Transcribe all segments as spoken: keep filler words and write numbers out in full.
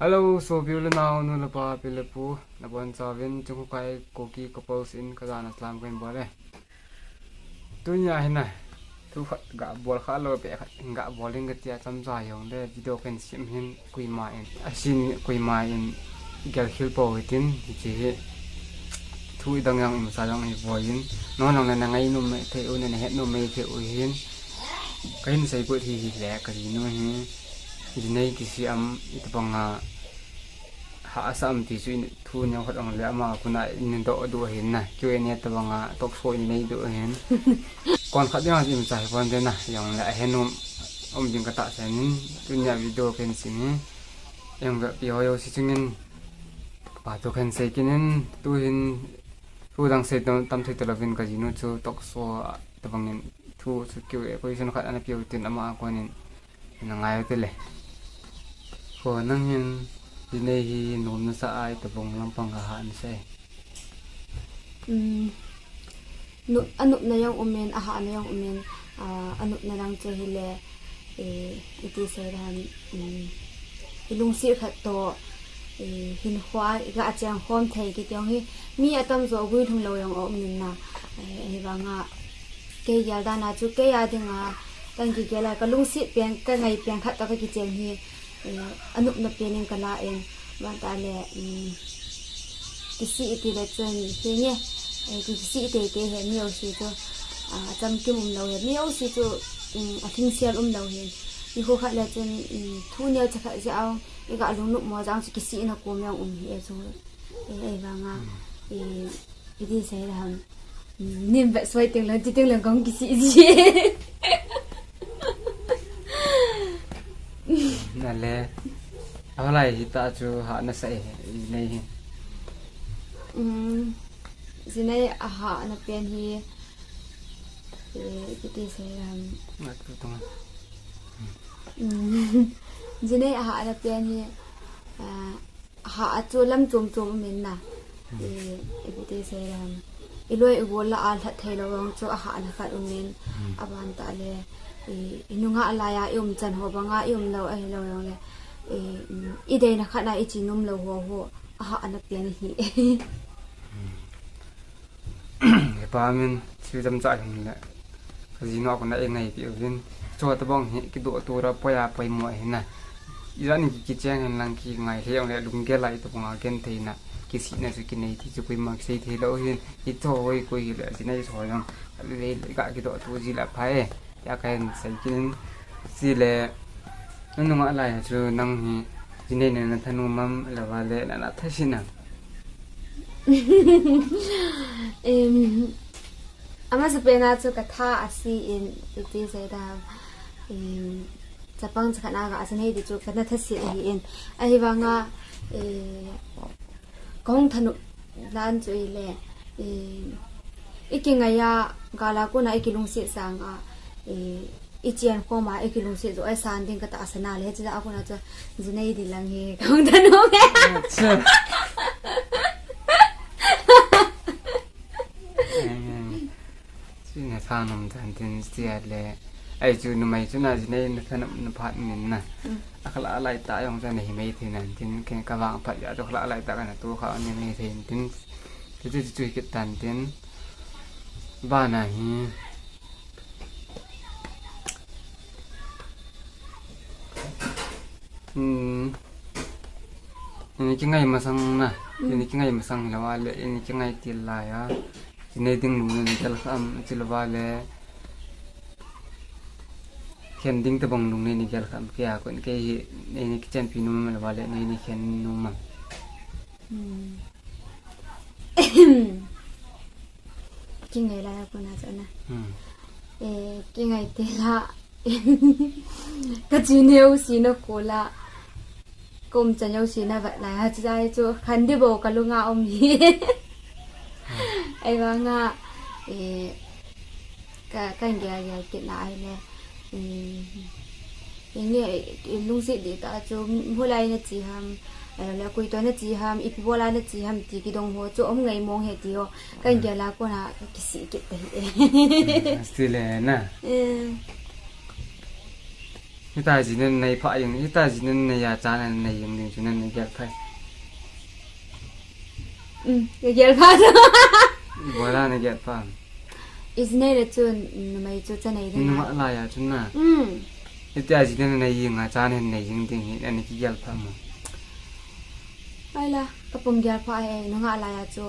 Hello, sopi u le nao, nu le pa, pi le pu, nabonchauvin, chung u kai, Kuki couples in, kajana salam kahin bol e. Tunia hin a, thu khat gabol kha lou, beh khat gabol in katia chomcha jongle, video kahin sem hin, koima in, asin koima in, gelkhel pou hitin, hiche hi, thu idang jong imacha jong ibol in, nangho jong le nangainom thei u, nahet nom thei u hin, kahin seigot hi hile, kajinu hi, jinei kisih am, itobanga, hahsa am ti chu in thu neo khat ong le ama kona in doh doh hin na. Q and A tabanga talk show in nei doh hin. Kon khat ding a imacha hi pon te na. Jong le ahenom um ding katahsan in. Tunia video kahin sem hi. Engvepi ho jouse chungin. Pa thu kahin sei kit in. Tuhin thu dang sei tam, tam thei talouvin kajinu chu talk show tabangin thu chu Q and A question khat ana peutin ama a konin. Nangai u tile. Ko nang hin, jinei hi nom nasa a itobang lampang a hah nasa e. Um, nu-, anopna jong umin, ahahna jong umin, ah, anopna lang chu hile, eh, iti sei dam, um, ilungset khat toh, eh, hinkho a iga cheng khom thei kiti jong hi, mi atamjo guilhung lou jong aum in na, eh, ahivanga, kei gel dan a chu kei a dinga, Kan kigel a, kalungset pen, kangai pen khat toh kakichen hi, eh, anopna pen in kala in, vantah le, um, kisih iti le chun, hinge, eh, ki-, kisih teitei hi, mi jouse chu, ah, chamkim umlou hi, mi jouse chu, um, alhingsel umlou hi, nikho khat le chun, um, thu neocha khat jeh a, iga lungnop mo jeh a chu kisihna kom jong um hi, eh, chu, eh, ahivanga, eh, Iti sei le ham. Nim vet soi teng le, ti teng le kong kisih ji. Nale. Aholai hita chu hah nasa e, jinei hi. Um, jinei ahahna pen hi, eh, iti sei le ham. Ngat tu tung. Um, jinei ahahna pen hi, ah, Ahah a chu lam chom chom um in na. Hmm. Eh, ipi ti sei le ham. Iloi igol la a lhat thei lou jong chu ahahna khat um in. Hmm. Avantah le, eh, inungah lai a ium chan ho banga ium lou ahilou jong le. Eh, um, ideina khat a ichi nom lou ho ho. Ahahna pen hi. Hmm. Hepa min, thil chomcha hung le. Kajinu a kona eingaipeh uvin. Chutabang hi kidoh tou ra poiya poimo ahi na. Ijat in ki, kicheng hen lang kingai lheh jong le lunggel a itobang a genthei na. Kisihna chu kinei ti chu koima kisei thei lou hin. Hicho hoi koi hile, jinei so jong. Lei, lei ga kidoh tou ji le pha e. Tia kahin sei kit in. Chule, nunung a lai a chu nang hi, jinei na na thanom am, lava le na na thasit nam. Em, amasapen a chu katha ase in, iti sei dam, em, chapang chakhat na ga ase nei ti chu kana thasit ahi in. Ahivanga, eh, Kahung thanop dan chu ile, eh, ikingai a, gal a kona ikilungset sang a, eh, ichen khom a, ikilungset joh a isan ding katahsan a le, hiche a kona chu jinei di lang hi, kahung thanop e. Acha. Em, em. Chu na thanom tan tin tia le. Ai chu numei chu na jinei na thanom na phat min na. Mm. Akhala lai ta jong chu na hi mei thei nan tin ken ka vang phat ja chu khala lai ta kana tu kha ni mei thei tin. Chu chu chu kit tan tin. Ba na hi. Hmm. Ini kingai masang na. Mm. Ini kingai masang lou a le, ini kingai til lai a. Jinei ding lungnei nei gel kha am, chule vale. Khen ding tabang lungnei nei gel kha am, kei a kon kei hi, nei nei kichenpi nom am le vale, nei nei khen nom am. Hmm. Kingai lai a kona chu na. Hmm. Eh, kingai til a. Ka chi neo si na ko la. Ka umchan jouse na vet lai a, hiche lai chu khan di bou ka lunga um hi. Ahivanga, eh, ka, kan gel gel kit na ahile, eh, inge, eh, lungset dih tah chu, hoilai na che ham, ahilou le, koi toh na che ham, ipi bol a na che ham ti kidong ho chu, um ngai mong e ti ho, kan gel a kona kisih kit ta hi e. Still e na. Eh. Hita ji nen nei pha jing, hita ji nen nei a cha nen nei jing ding chu nen nei gel pha. Um, ka gel pha. Ibola nei gel pha. Is nei le chu, numei chu cha nei ding. Nunga lai a chu na. Um. Hita ji nen nei jing a cha nen nei jing ding hi, ani ki gel pha mo. Ai la, ka pum gel pha e, nunga lai a chu.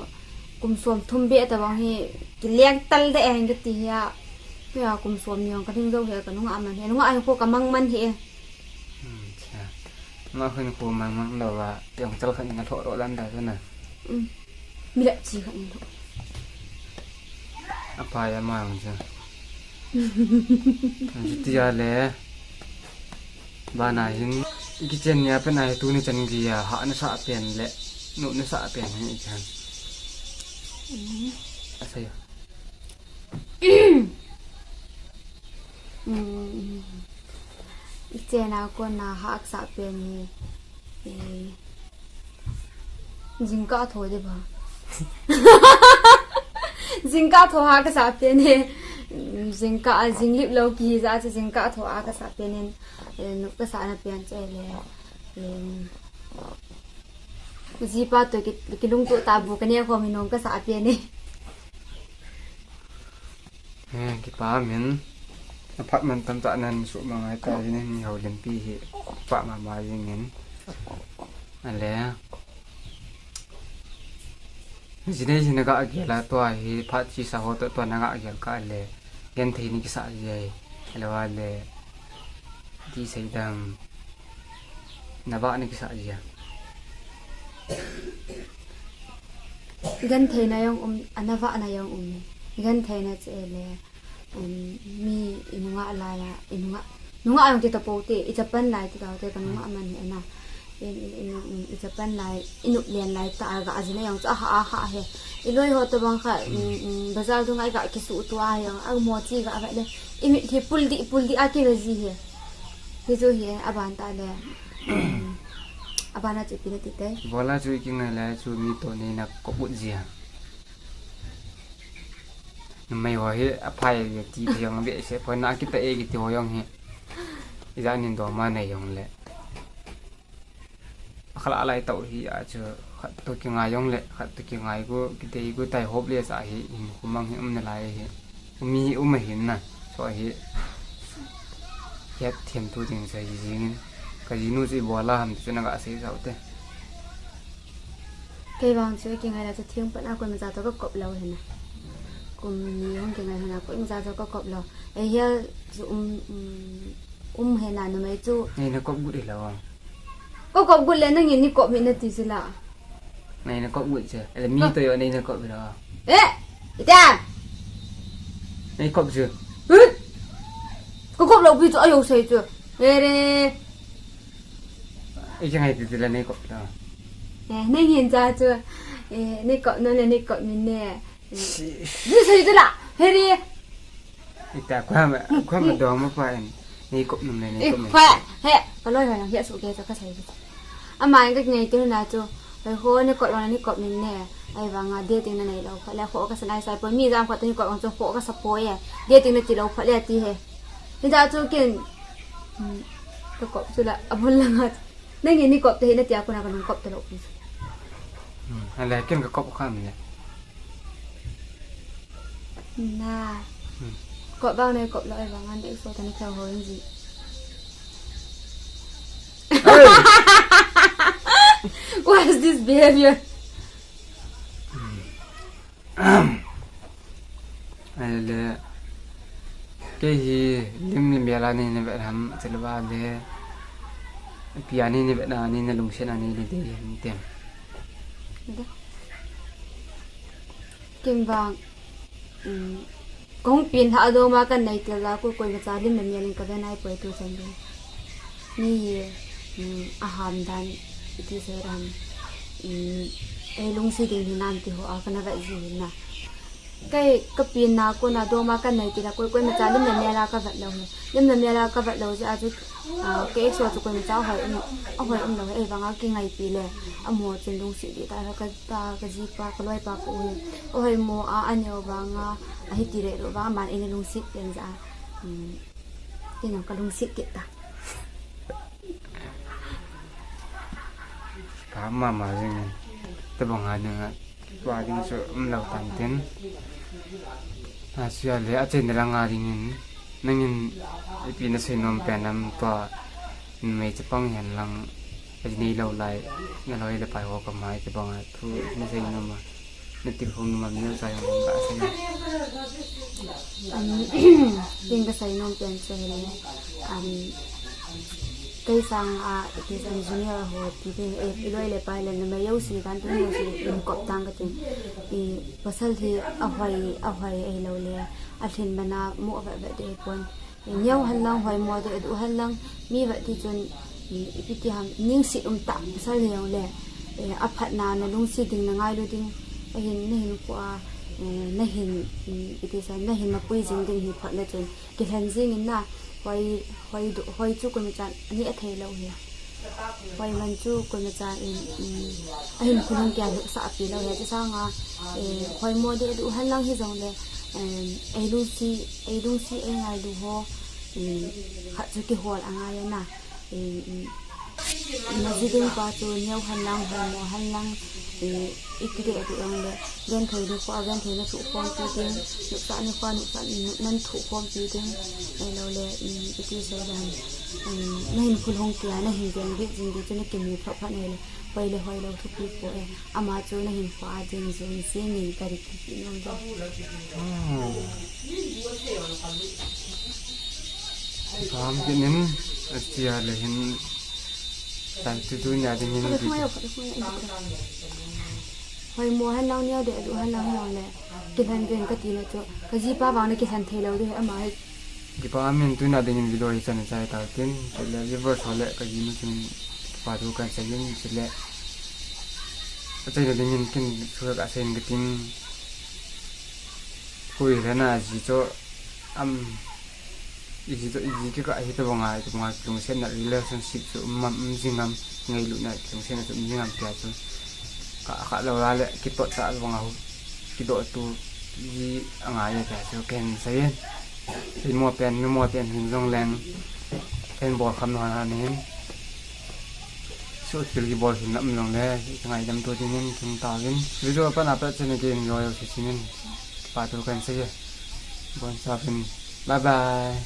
Kum som thum be ta bang hi, ki leng tal de e, ka ti hi a. Ka kum som ni ong ka ding zo hi, ka nunga man hi, nunga ai ko ka mang man hi e. Hmm, cha. Ma khun ko mang mang lo wa, tiang chal khan na tho ro dan da na. Um. Mi le chi khan lo. Apa ya ma ang cha. Ang chu ti a le. Bana hin, i kichen nia pen a hi tuni chan geiya, ha na sa pen le, nu na sa pen hi i chan. Mm. Asei. Mm. I chen a kon a ha ka sa pen hi. Eh. Jingkah tho de ba. Jingkah tho ha ka sa pen e. Jingkah a jinglip lo ki ja chu jingkah tho a ka sa pen in. Eh, nu ka sa na pen che le. Em, jipa to ki, ki lungto ta bu ka ne ko mi nong ka sa pen e. He, kipa min. Aphat man tam ta nan su ma ngai ta jin ni hau len pi hi. Pa ma ma jing in. Ale. Jinei jin ga gel a tua hi phat chi sa ho to tua na ga gel ka le. Genthei ni kisa ji ai. Ale wa le. Ti sei dam. Na ba ni kisa ji a. Genthei na jong um, a na ba na jong um. Genthei na che le. Um, mi i nunga lai a, i nunga, nunga jong ti ta po te, i Japan lai ti ta te ka nunga man hi na. I, i, i, i, i Japan lai, i nup len lai ta a ga a jin a jong chu a ha, a ha he. I loi ho to bang kha, um, um, bazar dunga i ga kisu tu a jong, a mo chi ga va le. I mit hi pul di, pul di a ki va ji he. Hi chu hi, a ban ta le. Um, a ban a chu pi na ti te. Bola chu i ki ngai lai chu mi to nei na ko ut ji a. Numei ho hi a phai ve ti jong ve se, poi na kita e kiti ho jong hi. I ja nin do ma nei jong le. A khala lai tau hi a chu khat to ki ngai jong le, khat to ki ngai gu, ki dei gu tai hop le sa hi, in khu mang hi um na lai hi. Um hi um hin na, so hi. Hiat thiam tu ding sa hi jing in. Ka ji nu chu i bola ham chu na ga sei sau te. Kei vang chu, kei ngai la chu thing pan a koima cha to ka kop lo hi na. Kum ni hung kei ngai hi na koima cha to ka kop lo. Ei hial chu um, um, um hi na numei chu. Nei na kop gut hi lo. Ka kop gut le nangin nei kop mi na ti chu la. Nei na kop gut chu. Ele mi to yo nei na kop lo. Eh! Ita! Nei kop chu. Hut! Ka kop lo pi chu ayo sei chu. Ere. I kei ngai ti ti la nei kop lo. Eh, nei hin cha chu. Eh, nei kop no le nei kop min ne. Ni sei chu la. Heri. Ita kwa ma, kwa ma do ma pa en. Nei kop num le nei kop min. Kwa, he, ka loi ho yang hi a su ke chu ka sei chu. Ama in ka ngai ti na chu. Hoi ho nei kop lo nei kop min ne. Ai vang a dating na nei lo. Ka le ho ka sa nai sai po mi jam ka ti nei kop ang chu ho ka sa po e. Dating na ti lo pha le ti he. Ni da chu kin. Hmm. Ka kop chu la, a bul la nga. Nangin nei kop te hi na ti a ko na ka lung kop ta lo pi. Hmm. Ale kin ka kop kha mi le. Na. Hmm. Kop bang nei kop lo ai vang an ek so ta ni ka ho in ji. Hey! What is this behavior? Ai le, kei hi lim le mel a nei na vet ham, chilou va le, ipi a nei na vet na, nei na lungset a nei na dei ham tem. Kim vang, um, kong pin ha do ma kan nei tel la, ko koima cha lim le mel in ka ve nai poi tu chan ding. Mi hi, um, a ham dan, iti sei ram, um, ei lungset ding hi nam ti ho a ka na vet ji na. Kei ka pin na ko na do ma kan nei ti la koi koima cha lim le mel a ka vet lo hi. Lim le mel a ka vet lo ji a chu, ah, ka ex ho chu koima cha hoi um, a hoi um lo hi. Ei vang a ki ngai pi le. A mo chun lungset di ta ka, ta ka ji pa, ka loi pa ko hi. A hoi mo a, a neo vang a, a hi ti le lo vang a man ei lungset pen ja. Um, Kei nang ka lungset kit ta. Pha mama jingin. Tobang a dinga, tua ding chu umlou tan tin. Asia le, achaina langa dingin. Nangin, ipi nasei nom pen ham tua, numei chapang hen lang, adinei lou lai, naloi le pai ho koma, itobang a thu nasei nom a, natilkhou nom a, neocha jong gasei. Um, tin kasei nom pen chu hile, um, kei sanga, iti san junior ho, ti tin, eh, iloi le pai le numei jouse dan tin jouse in kop tang katin. I pasal hi ahoi, ahoi ahilou le, alhin bana mo vet vet ding pon. I neo hen lang, hoimo ding, adu hen lang, mi vet ti chun, i, ipi ti ham, ningset um tah pasal hi jong le, eh, aphatna nalungset ding, nangailu ding, ahin, nahinkhoa, eh, nahin, mm, iti san, nahin mapui jing ding hi phat le chun, kilhen jingin na, hoi, hoi du, hoi chu koima chan, ani athei lou hi. Hoi man chu koima chan in, um, ahin khulhung kia lhuhsah pi lou hi. Chusanga, eh, hoimo ding adu hen lang hijong le, em, eilungset, eilungset eingailu ho, um, khat chu kihol angai na. Em, um, naji ding pa chu neo hen lang, hoimo hen lang, eh, iti ding adu jong le, genthei ding khoa, genthei nathoh khompi ding, nopsah ding khoa, nopsah, nopsah nathoh khompi ding, ahilou le, um, iti sei ding, um, nahin khulhung kia, nahin veng bit jing ding chu nakimu phat phat ahile, hoi le hoilou thupi poi, ama chu nahinkhoa ding jong jing in kati nom jong. Oh. Pha ham kit in, asia le hin, tai tu tunia dingin. Hoimo hen lang neo ding, adu hen lang hijong le. Kilhen ding kati na chu. Kajipa vang nakilhen thei lou ding, ama hi. Kipa umin, tunia dingin video hi chan chai tau tin, chule viewers ho le kajinu chun kipa thu kahin seiyin, chule achaina dingin kin thu kaseiyin katin, koi le na ji chu, am, iji chu, iji kikah hi tobang a, tobang a kilungsetna relationship chu um am, um jing am, ngailutna kilungsetna chu um jing am tia chu. Ka, kalou la le, kitot tah tobang a hu, kidoh tu, ji angai e tia chu, kahin seiyin. Keimo pen, numo pen hin jong leng, kahin bol kham na hon hin. Suhthil kibol hin lam jong le, kangaidam tu dingin, kin tauvin. Video apat na pat chun again, yo yo si chinin. Kipa thu kahin seiye. Bon sa pin. Bye bye.